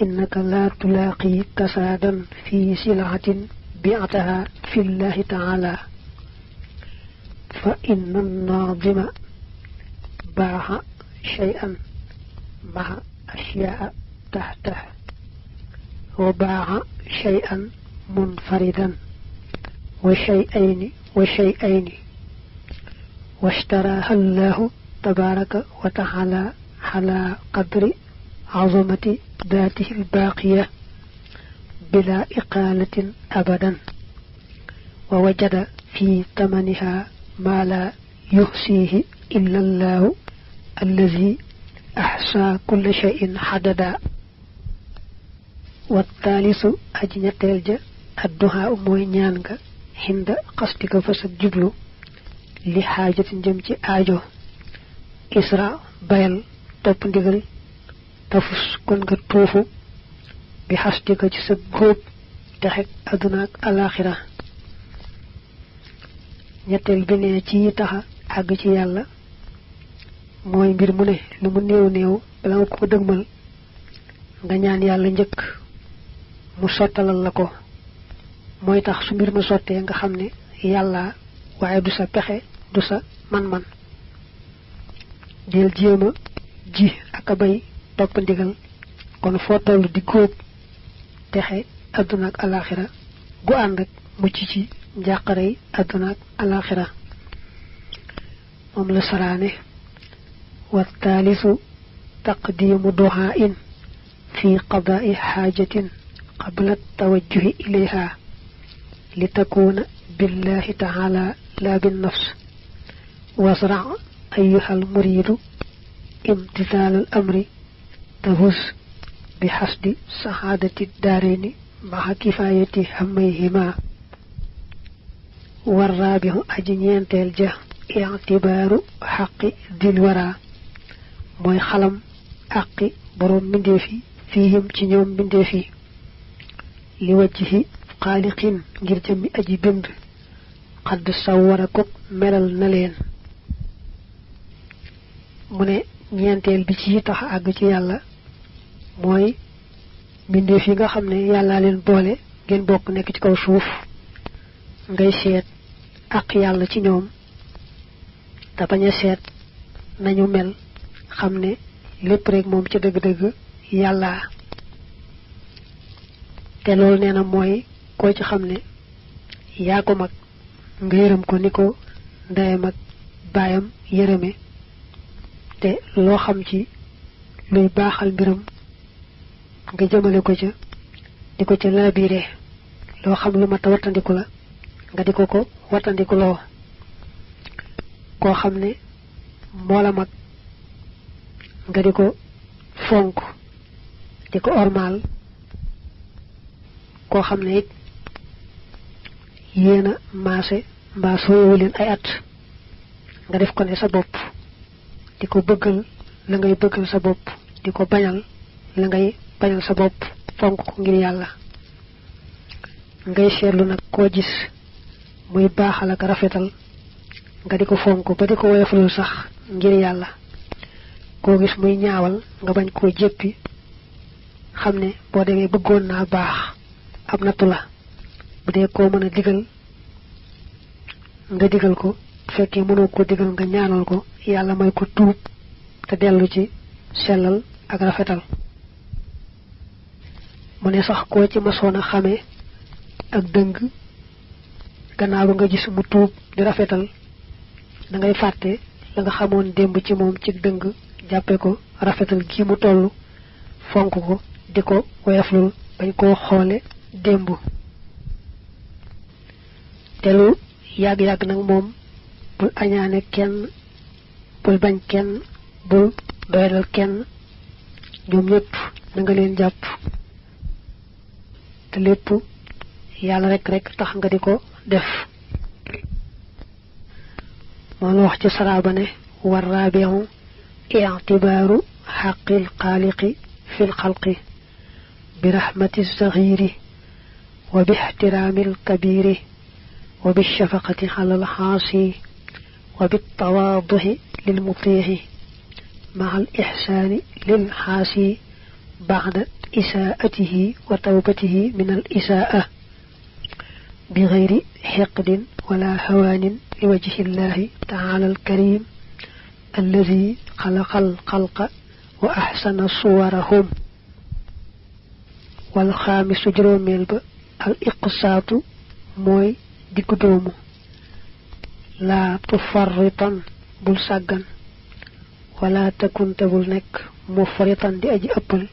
إنك لا تلاقي كسادا في سلعة بعتها في الله تعالى، فإن الناظم باع شيئا مع أشياء تحته، وباع شيئا منفردا وشيئين واشتراها الله تبارك وتعالى على قدر عظمة ذاته الباقية بلا إقالة أبدا، ووجد في ثمنها ما لا يحصيه إلا الله الذي أحصى كل شيء حددا. والثالث أجنتيل الدعاء موي ñaan حند قصدك فسك جبلو لحاجة جمتي آجو إسراء بيل توب ndigal tafus kon nga tofu bi hastika ci sa góob taxit aduna ak alaxira. ñettel bi ne ci taxa àgg ci yàlla mooy mbir mu ne lu mu néew néew bala nga ko dëgmal nga ñaan yàlla njëkk mu sottalal la ko, mooy tax su mbir ma sottee nga xam ne yàlla waaye du sa pexe du sa man-man. del jéema ji ak a bay topp ndigal, kon foo toll di góob texe adduna ak alaxira gu ànd ak mucc ci njàqarey adduna ak alaxira. moom la saraane wa thalithu taqdimu du'ain fi qada'i hajatin qabla tawajjuhi ilayha litakuna billahi ta'ala la bin nafs. wasra' أيها المريد امتثال الأمر تفوز بحسد سعادة الدارين مع كفاية هميهما. والرابع أجنين تلجة اعتبار حق ذي الورى موي خلم حق بروم مندفي فيهم تنيوم مندفي لوجه خالق ngir jëmmi aji bind قد صوركم ملل نلين. mu ne ñeenteel bi ci tax àgg ci yàlla mooy mbindeef yi nga xam ne yàllaa leen boole ngeen bokk nekk ci kaw suuf ngay seet ak yàlla ci ñoom te bañ a seet nañu mel, xam ne lépp rek moom ca dëgg-dëgg yàlla. te loolu nee na mooy koo ci xam ne yaa ko mag nga yërëm ko ni ko ndeyam ak baayam yërëme, te loo xam ci luy baaxal mbiram nga jëmale ko ca di ko ca laabire, loo xam lu mat a wattandiku la nga di ko ko wattandiku loo. koo xam ne moo la mag nga di ko fonk di ko ormaal, koo xam ne it yéena maase mbaa sooyewu leen ay at nga def ko ne sa bopp, di ko bëggal la ngay bëggal sa bopp, di ko bañal la ngay bañal sa bopp, fonk ko ngir yàlla. ngay seetlu nag koo gis muy baaxal ak rafetal nga di ko fonk ba di ko woyofalul sax ngir yàlla. koo gis muy ñaawal nga bañ koo jéppi, xam ne boo demee bëggoon naa baax ab nattu la. bu dee koo mën a digal nga digal ko, bu fekkee mënoo ko digal nga ñaanal ko yàlla may ko tuub te dellu ci sellal ak rafetal. mu ne sax koo ci masoon a xamee ak dëng gannaaw ba nga gis mu tuub di rafetal, da ngay fàtte la nga xamoon démb ci moom ci dëng, jàppe ko rafetal gi mu toll, fonk ko di ko woyaflul bañ koo xoole démb. te lu yàgg-yàgg nag moom bul añaane kenn, bul bañ kenn, bul doyadal kenn, ñoom ñëpp na nga leen jàpp te lépp yàlla rek tax nga di ko def. moo la wax ci saraaba ne war raabihu i'tibaaru xaqil xaaliqi fil xalqi bi raxmati saxiiri wa bi ixtiraamil kabiiri wa bi shafaqati alal xaasi wa bi tawaaduhi lil mutiixi maal ixsaani lil xaasi baxda إساءته وتوبته من الإساءة بغير حقد ولا هوان لوجه الله تعالى الكريم الذي خلق الخلق وأحسن صورهم. والخامس جروميل با الإقساط موي ديكو دومو لا تفرطا بول ساغان ولا تكن تبول نك مفرطا دي اجي أبل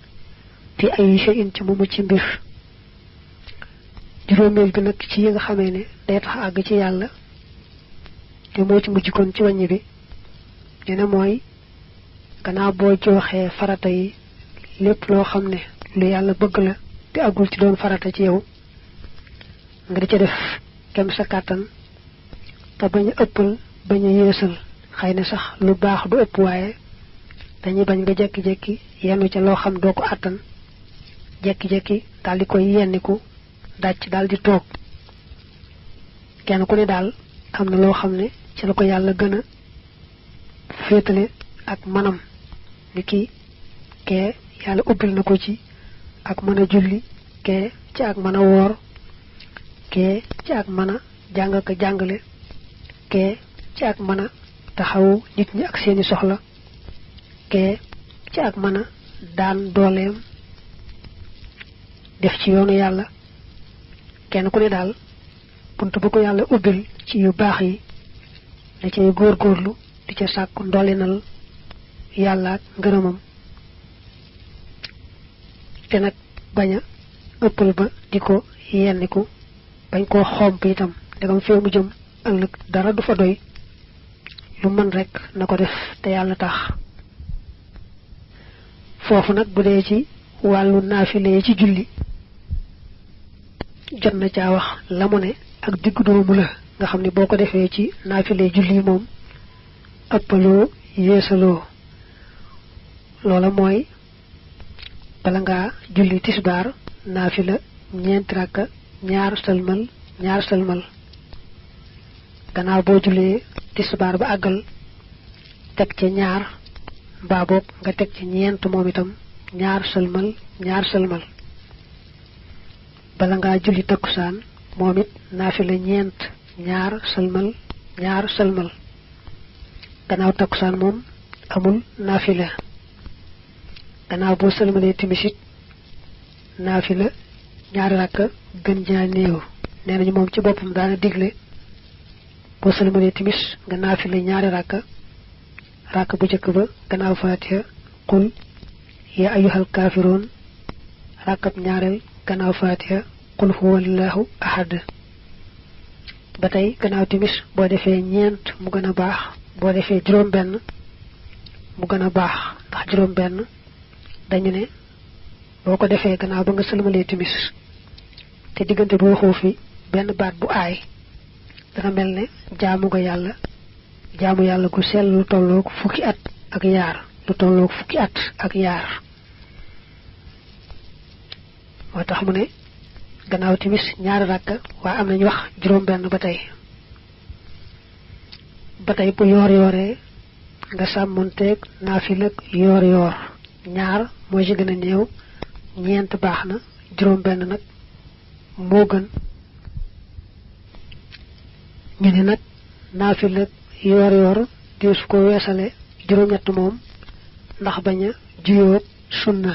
في أي شيء انت مومو مبير. juróomeel bi nag ci yi nga xamee ne day tax àgg ci yàlla te moo ci mujj kon ci wàññi bi dina mooy gannaaw boo joxee farata yi lépp loo xam ne lu yàlla bëgg la te àggul ci doon farata ci yow nga di ca def kem sa kàttan te bañ a ëppal bañ a yeesal. xëy na sax lu baax du ëpp waaye dañuy bañ nga jekki-jekki yenn ca loo xam doo ko àttan jekki-jekki daal di koy yenniku dàcc daal di toog. kenn ku ne daal am na loo xam ne ci la ko yàlla gën a féetale ak manam ni ki kee yàlla ubbil na ko ci ak mën a julli kee ci ak mën a woor kee ci ak mën a jàng ak jàngale kee ci ak mën a taxawu nit ñi ak seeni soxla kee ci ak mën a daan dooleem def ci yoonu yàlla. kenn ku ne daal bunt bu ko yàlla ubbil ci yu baax yi da cay góorgóorlu di ca sàkku ndolinal yàlla ak ngërëmam te nag bañ a ëppal ba di ko yenniku bañ koo xomp itam dagam fee mu jëm ëllëg dara du fa doy lu mën rek na ko def te yàlla tax. foofu nag bu dee ci wàllu naafile ci julli jot na caa wax la mu ne ak diggu doomu la nga xam ne boo ko defee ci naafile julli moom ëppaloo yeesaloo. loola mooy bala ngaa julli tisbaar naafila ñeenti rakka ñaar sëlmal gannaaw boo jullee tisbaar ba àggal teg ca ñaar mbaa boog nga teg ci ñeent moom itam ñaar sëlmal bala ngaa julli takkusaan moom it naafila ñeent ñaar sëlmal gannaaw takkusaan moom amul naafila. gannaaw boo sëlmalee timis it naafila ñaari rakka gën jaa néew. nee nañu moom ci boppam daana digle boo sëlmalee timis nga naafila ñaari rakka bu jëkk ba gannaaw faatiha qul ya ayyuhal kaafiruun rakkab ñaareel gannaaw faatiha qul huwallahu ahad. ba tey gannaaw timis boo defee ñeent mu gën a baax boo defee juróom benn mu gën a baax ndax juróom benn dañu ne boo ko defee gannaaw ba nga sëlmalee timis te diggante boo waxoo fi benn baat bu aay dana mel ne jaamu yàlla gu sell lu tolloog fukki at ak yaar moo tax mu ne gannaaw timis ñaari rakka waa am nañu wax juróom benn ba tey bu yooree nga sàmmonteeg naafila yoor ñaar moo ci gën a néew ñeent baax na juróom benn nag moo gën. ñu ne nag naafila yoor deesu ko weesale juróom-ñett moom ndax bañ a juyóog sunna.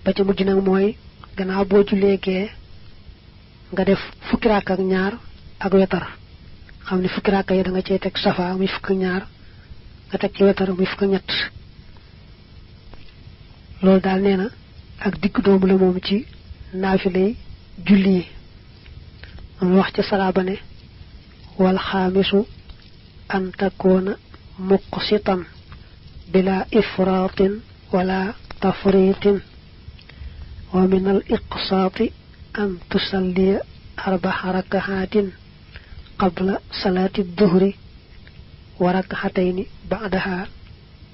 ba ca mujj nag mooy gannaaw boo jullee gee nga def fukki rakk ak ñaar ak wetar xam ne fukki rakk yi da nga cey teg safa muy fukk ñaar nga teg ci wetar muy fukk ñett. loolu daal nee na ak digg doomu la moom ci naafilay julli yi. moom wax ca salaaba ne wal xaamisu an takoona muqsitan bila ifraatin wala tafriitin wa min al iqsaati an tusalliya arba'a rakahaatin qabla salaati duhri wa rak'atayni ba'daha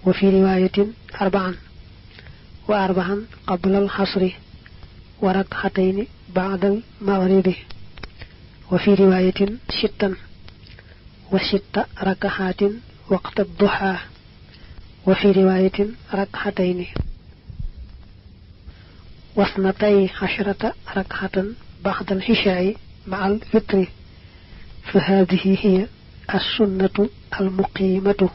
wa fi riwaayatin arba'an wa arba'an qabla al xasri wa rak'atayni ba'da al maghribi wa fi riwaayatin sittan wa sitta rakahaatin waqta duha wa fi riwaayatin rak'atayni. wasnatay hashrata rak'atan ba'da al-isha'i ma'a al-witri fa hadhihi hiya as-sunnatu al-muqimatu.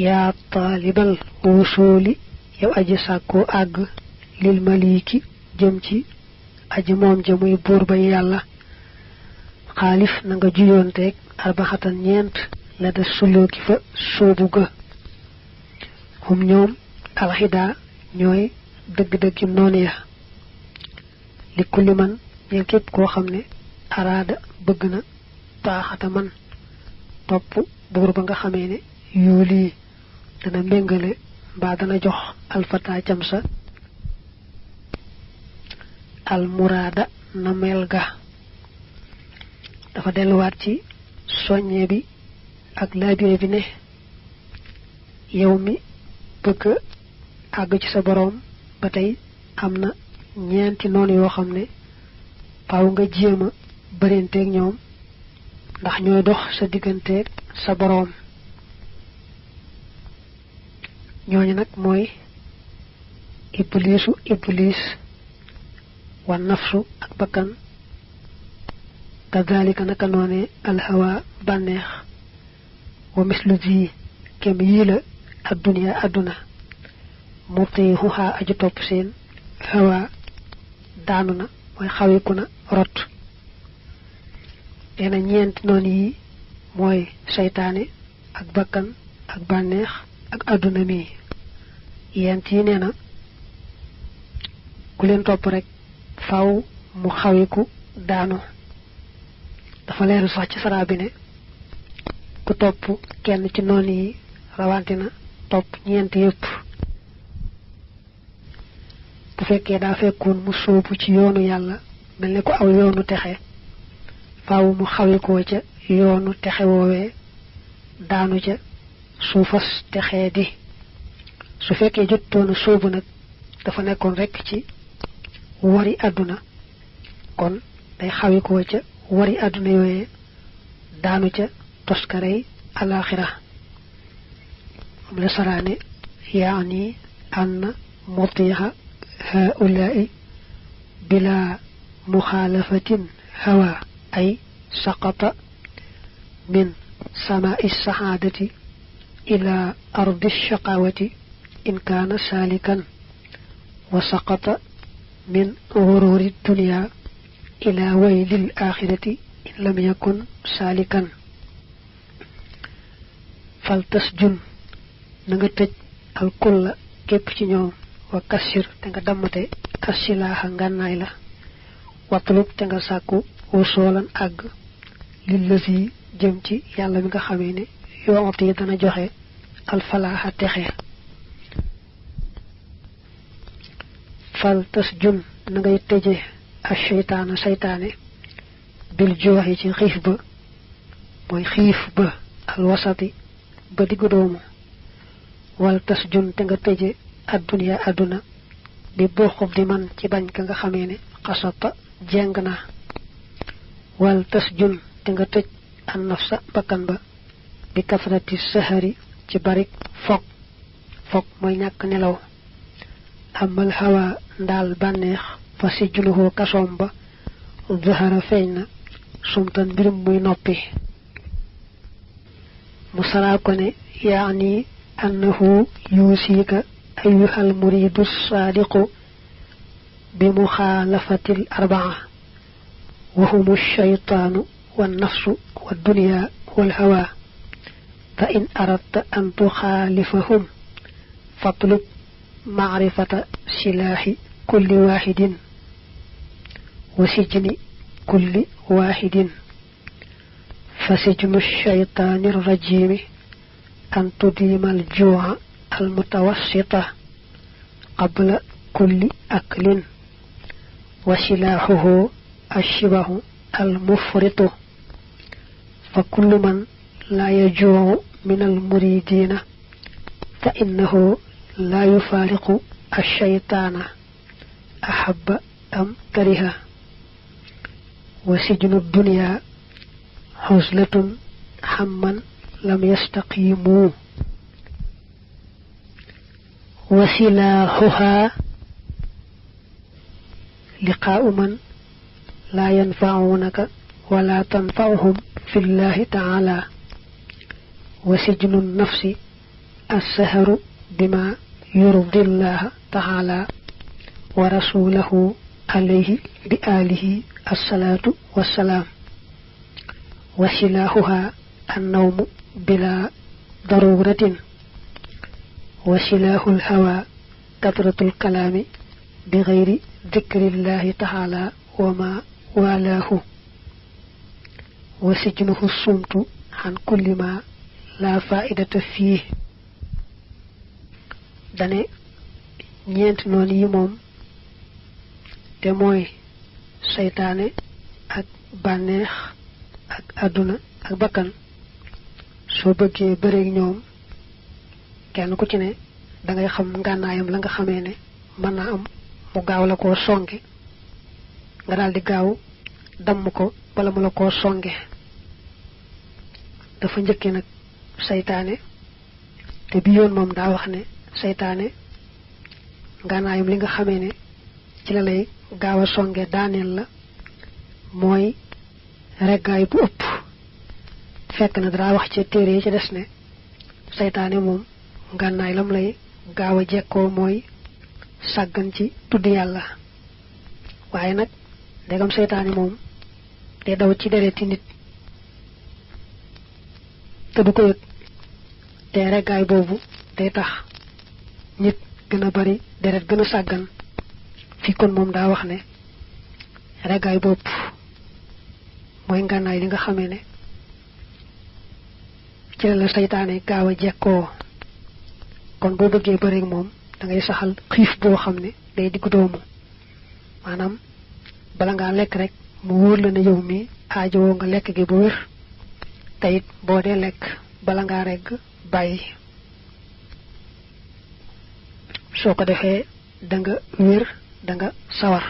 yaa taalibal wusuli yow aji sàkkoo àgg lil maliki jëm ci aji moom ja muy buur ba yàlla xaalif na nga juyoonteeg arbaxatan ñeent la des sulooki fa soobu ga hum ñoom alxida ñooy dëgg-dëggi noonu ya li kulli man ñeel képp koo xam ne araada bëgg na taaxata man topp buur ba nga xamee ne yuuli dana méngale mbaa dana jox alfata cam sa almuraada na mel ga. dafa delluwaat ci soññee bi ak laabire bi ne yow mi bëgg àgg ci sa boroom ba tey am na ñeenti noonu yoo xam ne faaw nga jéem a bërinteeg ñoom ndax ñooy dox sa digganteeg sa boroom. ñooñu nag mooy iblis wa nafsu ak bakkan kadhalika naka noone alhawa bànneex wa mislu zi kem yii la adduniya adduna mutihuha aju topp seen hawa daanu na mooy xawiku na rot. neena ñeenti noonu yi mooy saytaane ak bakkan ak bànneex ak adduna mi yent yi nee na ku leen topp rek faw mu xawiku daanu. dafa leeru sax ci saraa bi ne ku topp kenn ci noonu yi rawante na topp ñeent yépp. bu fekkee daa fekkoon mu sóobu ci yoonu yàlla mel ne ko aw yoonu texe faw mu xawikoo ca yoonu texe woowee daanu ca suufas texee di. su fekkee jotoon sóobu nag dafa nekkoon rekk ci wari àdduna kon day xawikoo ca wari àdduna yooyee daanu ca toskarey alaxira. am la saraane yaani ann mutiha haulaai bila muxaalafatin hawa ay saqata min samaa'i saxaadati ila ardi shaqawati in kaana saalikan wa saqata min gururi dunya ila waylil axirati in lam yakun saalikan. fal tasjun na nga tëj alkulla képp ci ñoom wa kassir te nga dammate assilaaxa ngànnaay la watlub te nga sàkku wusoolan àgg lillasi jëm ci yàlla mi nga xamee ne yoot yi dana joxe alfalaaxa texe. fal tasjun na ngay tëje ak seytaane bil jooxi ci xiif ba mooy xiif ba alwasati ba diggu doomu wal tasjun te nga tëje adduniya adduna bi buxub di man ci bañ ka nga xamee ne xasata jeng na wal tasjun te nga tëj an nafsa bakkan ba bi kasrati sahari ci barik fog mooy ñàkk nelaw amal hawa ndaal bànneex fa si juluhoo kasoom ba zahara feeñ na sumtan mbirum muy noppi. mu saraa ko ne yaani annahu yuusiika ayyuhal muridu saadiqu bi muxaalafatil arbaa wa humu shaytaanu wan nafsu wa dunya wal hawa fa in aradta an tuxaalifahum fatlub maarifata silaahi kulli waaxidin wa sijni kulli waaxidin. fa sijnu shaytaani rajiimi an tudiima aljuuca almutawassita qabla kulli aklin wa silaaxuhu ashibahu almufritu fa kullu man laa yajuucu min almuridiina fa innahu laa yufaariqu ashaytaana ahabba am kariha. wa sijnu dunya xuslatun xamman lam yastaqimu wa silaaxuha liqaa'u man laa yanfa'unaka wala tanfa'uhum fillahi ta'ala wa sijnu nafsi as-sahru bima yurdi Allah ta'ala wa rasulahu alayhi bi alihi as-salatu was-salam wa shilahuha an-nawmu bila daruratin wa shilahul hawa kathratul kalami bi ghayri dhikrillahi ta'ala wa ma walahu wa sijnuhu sumtu an kulli ma la fa'idata fihi dane ñent non yi mom te moy seytaane ak bànneex ak àdduna ak bakkan soo bëggee bëreeg ñoom kenn ku ci ne da ngay xam ngànnaayam la nga xamee ne mën naa am mu gaaw la koo songe nga daal di gaaw damm ko bala mu la koo songe dafa njëkkee nag seytaane te bi yoon moom daa wax ne seytaane ngànnaayam li nga xamee ne ci la lay gaaw a songe daaneel la mooy reggaay bu ëpp fekk na dara wax ci téere yi ci des ne seytaane moom ngànnaay lam lay gaaw a jekkoo mooy sàggan ci tudd yàlla waaye nag ndegam seytaane moom day daw ci dereti nit te du ko yëg te reggaay boobu day tax nit gën a bari deret gën a sàggan fi kon moom daa wax ne reggaay bopp mooy ngànnaay li nga xamee ne ci la seytaane gaaw a jekkoo kon boo bëggee bëreeg moom da ngay saxal xiif boo xam ne day diggu doomu maanaam bala ngaa lekk rek mu wóor la ne yow mi aajowoo nga lekk gi bu wér te it boo dee lekk bala ngaa regg bàyyi soo ko defee da nga wér da nga sawar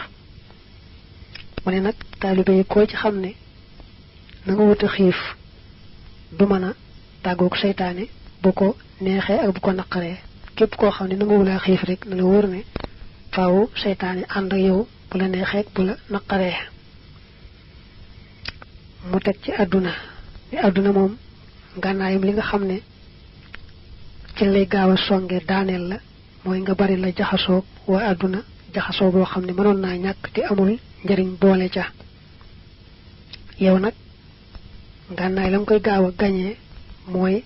mu ne nag taalibe yi koo ci xam ne na nga wuta xiif du mën a tàggoog seytaane bu ko neexee ak bu ko naqaree képp koo xam ne na nga wulaa xiif rek na la wóor ne faaw seytaane ànd ak yow bu la neexee bu la naqaree mu teg ci àdduna ni àdduna moom ngànnaayam li nga xam ne ci lay gaaw a songe daaneel la mooy nga bari la jaxasoog waa àdduna jaxasoo boo xam ne mënoon naa ñàkk te amul njariñ boole ca yow nag ngànnaay la nga koy gaaw a gañee mooy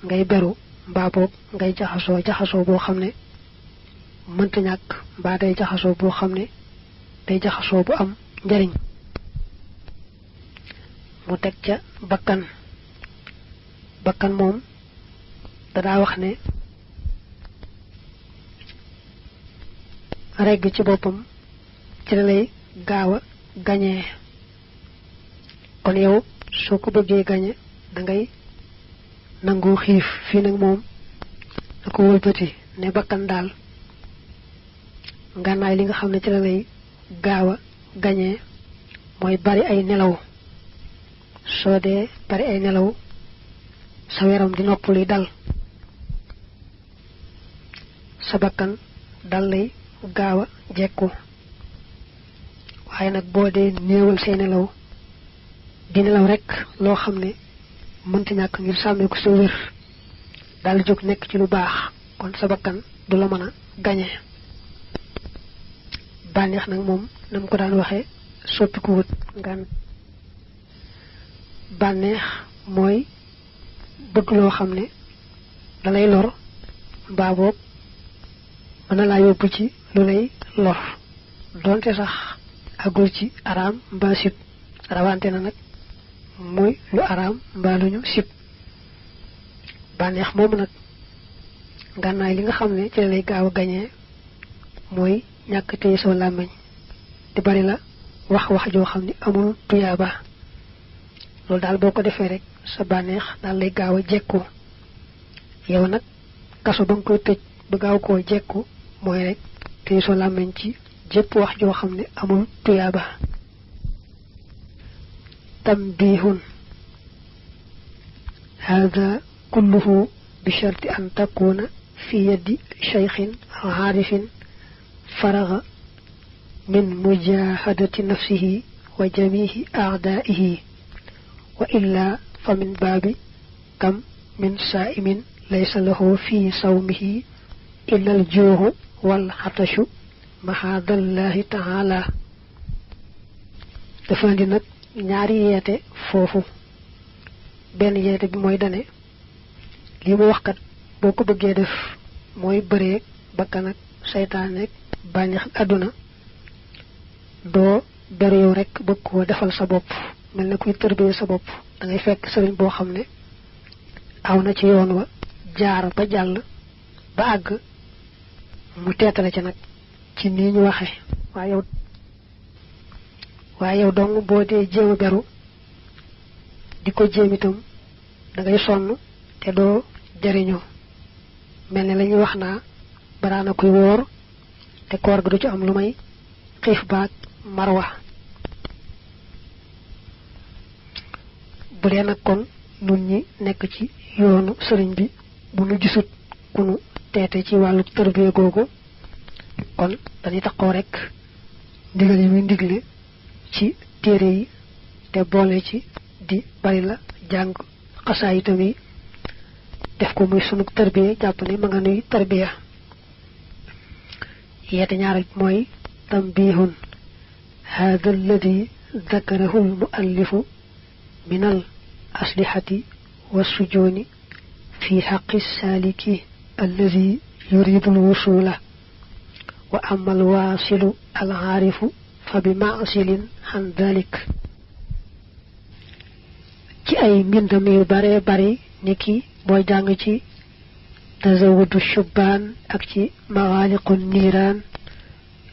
ngay beru mbaa boog ngay jaxasoo boo xam ne mënta ñàkk mbaa day jaxasoo boo xam ne day jaxasoo bu am njariñ mu teg ca bakkan moom dadaa wax ne regg ci boppam ci la lay gaaw a gañee kon yow soo ko bëggee gañe da ngay nangu xiif fii nag moom da ko wëlbati ne bakkan daal ngànnaay li nga xam ne ci la lay gaaw a gañee mooy bari ay nelaw soo dee bari ay nelaw sa yaram di nopp luy dal sa bakkan dal lay gaaw a jekku waaye nag boo dee néewal say nelaw di nelaw rek loo xam ne mënta ñàkk ngir sàmmee ko sa wér daal jóg nekk ci lu baax kon sa bakkan du la mën a gañe bànneex nag moom na mu ko daan waxee soppi ko wut ngan bànneex mooy bëgg loo xam ne dalay lor mbaa boog mën na laa yóbbu ci lu lay lor donte sax agul ci araam mbaa sib rawante na nag muy lu araam mbaa lu ñu sib bànneex moomu nag ngànnaay li nga xam ne ci lay gaaw a gañee mooy ñàkk téye soo làmmiñ di bari la wax joo xam ne amul tuyaaba loolu daal boo ko defee rek sa bànneex daal lay gaaw a jekku yow nag kaso ba nga koy tëj ba gaaw koo jekku mooy rek téye soo làmmiñ ci jépp wax joo xam ne amul tuyaaba tambihun hada kulluhu bi sharti an takuna fi yadi shaykhin aarifin faraga min mujahadati nafsihi wa jamihi a'da'ihi wa illa fa min babi kam min sa'imin laysa lahu fi sawmihi illa al-ju'u wal hatashu mahadallahi ta'ala. dafa andi nag ñaari yeete foofu. benn yeete bi mooy dane li mu wax kat boo ko bëggee def mooy bëree bakkan ak seytaane ak bànneex ak àdduna doo beru yow rek bëgg koo defal sa bopp mel na kuy tërbee sa bopp da ngay fekk sëriñ boo xam ne aw na ci yoon wa jaar ba jàll ba àgg mu teetale ci nag ci nii ñu waxe waaye yow dong boo dee jéem a beru di ko jéem itam da ngay sonn te doo jariñoo mel ne la ñuy wax naa baraana kuy wóor te koor ga du ci am lu may xiif baag marwa. bu dee nag kon nun ñi nekk ci yoonu sëriñ bi bu nu gisut ku nu teete ci wàllu tërbiya googu kon dañuy taxaw rek ndigal yi muy ndigle ci téere yi te boole ci di bari la jàng xasaay itam yi def ko muy sunu tërbiya jàpp ne ma nga nuy tërbiya. yeete ñaaral mooy tambihun hada alladi dakarahu almuallifu min al aslihati wa sujuni fi xaqi saliki alladi yuridu alwusula wa ama alwasilu alaarifu fa bi maasilin xan dalik. ci ay mbindam yu bare bari niki booy jàng ci tazawudu shubbaan ak ci maxaaliqu niiraan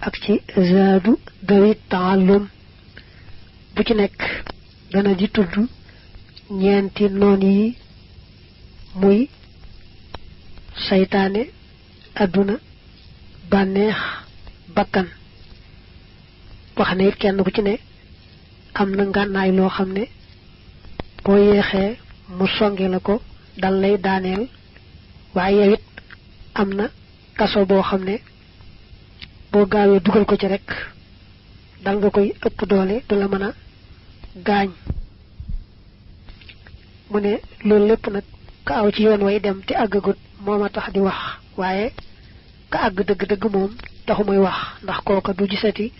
ak ci zaadu dawi taallum bu ci nekk dana di tudd ñeenti noon yi muy saytaane adduna bànneex bakkan wax ne it kenn ku ci ne am na ngànnaay loo xam ne boo yeexee mu songe la ko dal lay daaneel waaye yow it am na kaso boo xam ne boo gaawee dugal ko ci rek dal nga koy ëpp doole du la mën a gaañ. mu ne loolu lépp nag ka aw ci yoon way dem te àggagut moo ma tax di wax waaye ka àgg dëgg-dëgg moom taxu muy wax ndax kooka du gisati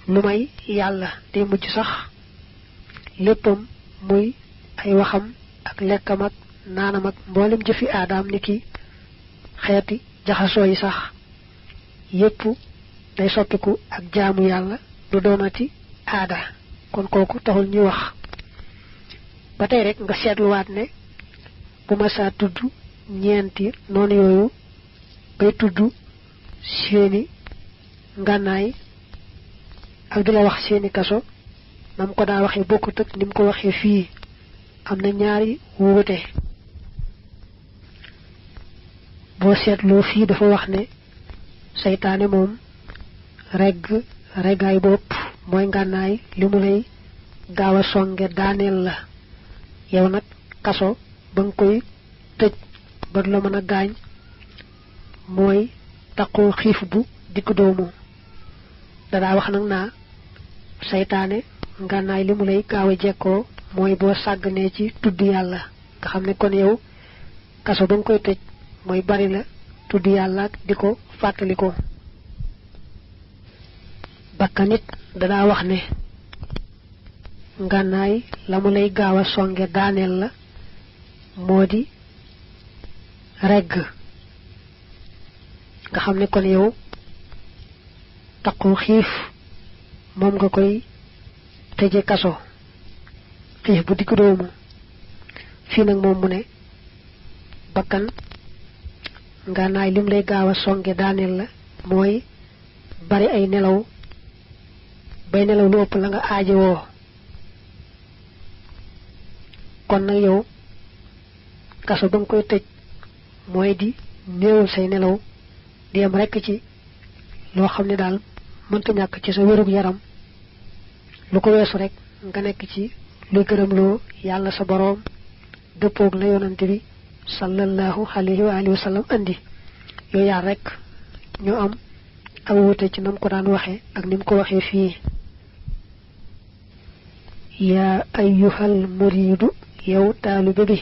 lu may yàlla te mujj sax léppam muy ay waxam ak lekkam ak naanam ak mboolem jëfi aadaam ni ki xeeti jaxasoo yi sax yépp day soppiku ak jaamu yàlla du doonati aada kon kooku taxul ñuy wax. ba tey rek nga seetluwaat ne bu ma saa tudd ñeenti noonu yooyu bay tudd seeni ngànnaay ak di la wax seeni kaso nam ko daa waxee bokkut ak ni mu ko waxee fii am na ñaari wuute. boo seetloo fii dafa wax ne seytaane moom reggaay bopp mooy ngànnaay li mu lay gaaw a songe daaneel la yow nag kaso ba nga koy tëj ba du la mën a gaañ mooy taqoo xiif bu dikk doomu. dadaa wax nag naa seytaane ngànnaay li mu lay gaaw a jekkoo mooy boo sàgganee ci tudd yàlla nga xam ne kon yow kaso ba nga koy tëj mooy bari la tudd yàlla ak di ko fàttaliko. bakkanit dadaa wax ne ngànnaay la mu lay gaaw a songe daaneel la moo di regg nga xam ne kon yow taqu xiif moom nga koy tëje kaso xiif bu digg doomu. fii nag moom mu ne bakkan ngànnaay lim lay gaaw a songe daaneel la mooy bari ay nelaw bay nelaw lu ëpp la nga aajowoo. kon nag yow kaso ba nga koy tëj mooy di néewul say nelaw di yem rekk ci loo xam ne daal mënta ñàkk ci sa wérug yaram lu ko weesu rek nga nekk ci luy gërëmloo yàlla sa boroom dëppoog la yonante bi sallallahu alayhi wa alihi wa sallam andi yooyu yaar rek ñu am ak wuute ci nam ko daan waxe ak nim ko waxe fii yaa ayyuhal muridu yow taalibe bi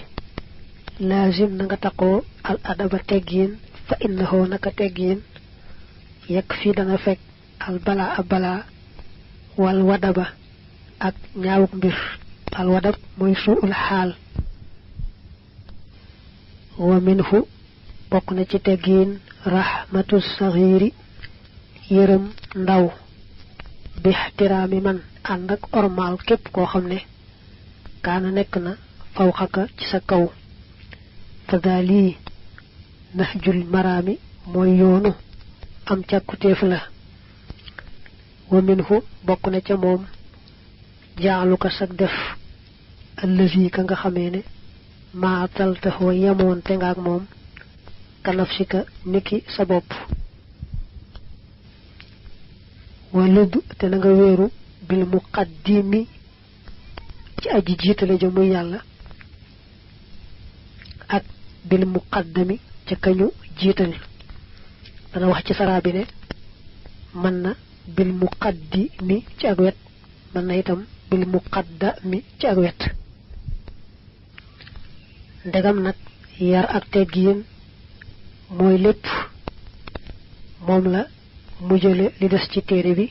laazim na nga taqoo al adaba teggiin fa innahu naka teggiin yekk fii dana fekk al balaa a balaa wal wadaba ak ñaawuk mbir al wadab mooy suul xaal wa minhu bokk na ci teggiin rahmatu saxiiri yërëm ndaw bi ixtiraami man ànd ak ormal képp koo xam ne kaana nekk na fawxaka ci sa kaw fadali nahjul maraami mooy yoonu am càkkutéef la wa minhu bokk na ca moom jaalu ko sag def allazi ka nga xamee ne maa taltaxoo yemoon te nga ak moom kanafsika niki sa bopp walud te na nga wéeru bil muqaddimi ci aji jiitale ja muy yàlla ak bil muqaddami ca kañu jiital dana wax ci saraa bi ne mën na bil muqaddimi ci ak wet mën na itam bil muqaddami ci ak wet ndegam nag yar ak teggiin mooy lépp moom la mu jële li des ci téere bi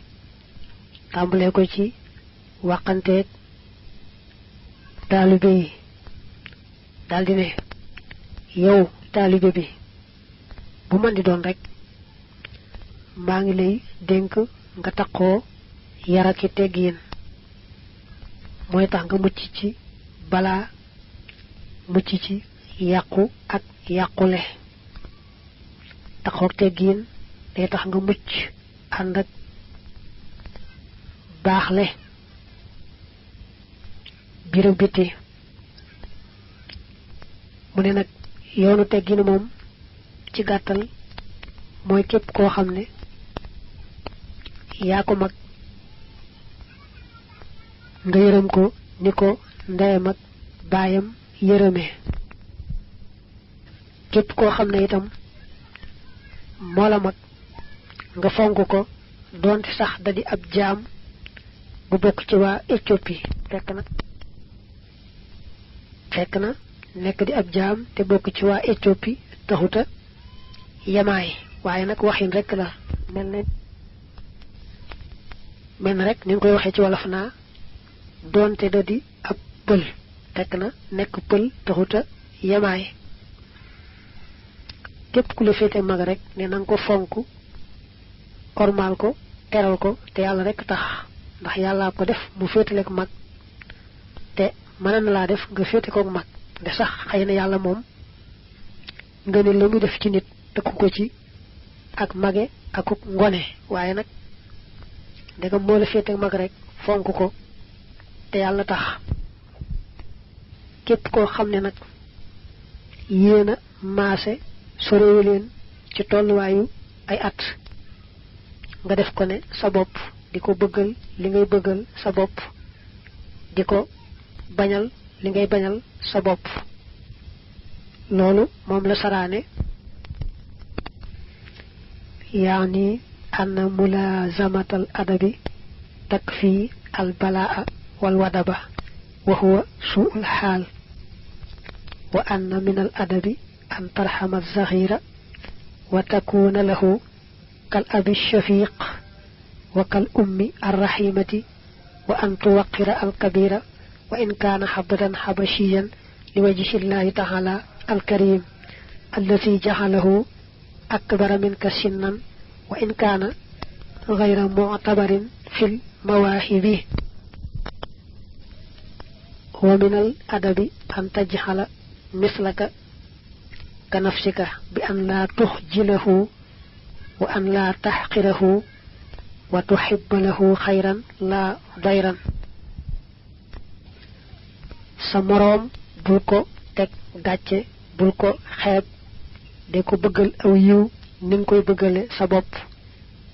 tàmbalee ko ci waxanteeg taalibe yi daldi ne yow taalibe bi bu mën di doon rek maa ngi lay dénk nga taqoo yaraki teggiin mooy tax nga mucc ci balaa mucc ci yàqu ak yàqule taqoo teggiin day tax nga mucc ànd ak baaxle biir ak biti mu ne nag yoonu teggin moom ci gàttal mooy képp koo xam ne yaa ko mag nga yërëm ko ni ko ndeyam ak baayam yërëme képp koo xam ne itam moo la mag nga fonk ko doonte sax da di ab jaam bu bokk ci waa Éthiopie fekk na nekk di ab jaam te bokk ci waa Éthiopie taxuta yamaay waaye nag waxin rek la mel na rek ni nga koy waxee ci wolof naa doonte da di ab pël fekk na nekk pël taxuta yamaay képp ku la féete mag rek ne na nga ko fonk ormaal ko teral ko te yàlla rek tax ndax yàllaa ko def mu féetale ko mag te mën na laa def nga féete ko mag de sax xëy na yàlla moom nga ne la muy def ci nit tëkku ko ci ak mage ak ngone waaye nag ndegam moo la féete mag rek fonk ko te yàlla tax képp koo xam ne nag yéena maase sorewu leen ci tolluwaayu ay at nga def ko ne sa bopp di ko bëggal li ngay bëggal sa bopp di ko bañal li ngay bañal sa bopp loolu moom la saraane yaani anna mulazamatal adabi takfi al balaa wal wadaba wa huwa su'ul xaal wa anna min al adabi an tarxama zaxira wa takuna lahu kal abi shafiq wa kal ummi arrahimati wa an tuwaqira al kabira wa in kaana xabdan xabashiyan li wajhi llahi taala al karim allati jaxalahu akbara minka sinnan wa in kaana gayra muctabarin fil mawaahibi wa min al adabi an tajxala mislaka ka nafsika bi an laa tuxjilahu wa an laa taxqirahu wa tuxibba lahu xayran laa dayran sa moroom bul ko teg gàcce bul ko xeeb di ko bëggal aw yiw ni nga koy bëggale sa bopp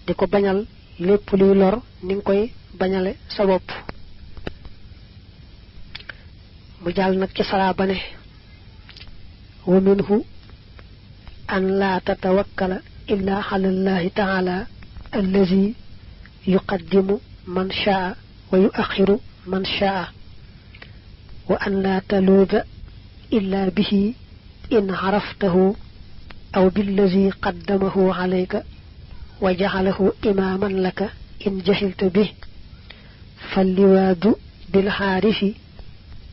di ko bañal lépp luy lor ni nga koy bañale sa bopp mu jàll nag ci saraa ba ne wa minhu an laa tatawakkala illa ala llahi taala الذي يقدم من شاء ويؤخر من شاء وأن لا تلوذ إلا به إن عرفته أو بالذي قدمه عليك وجعله إماما لك إن جهلت به فاللواذ بالعارف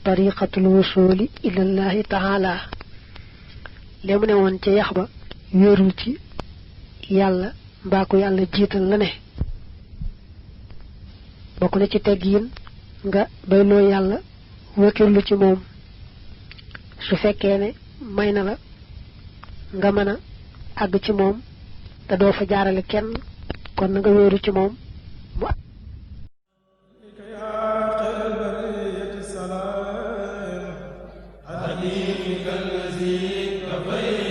طريقة الوصول إلى الله تعالى لمن وانت يخبى ويروتي يالا باكو يالا جيتال لا نه bokku na ci teggin nga baylo yalla wakirlu ci mom su fekkee ne may na la nga mën a àgg ci moom te doo fa jaarale kenn kon na nga wéeru ci moom mu حبيبك الذي كفيت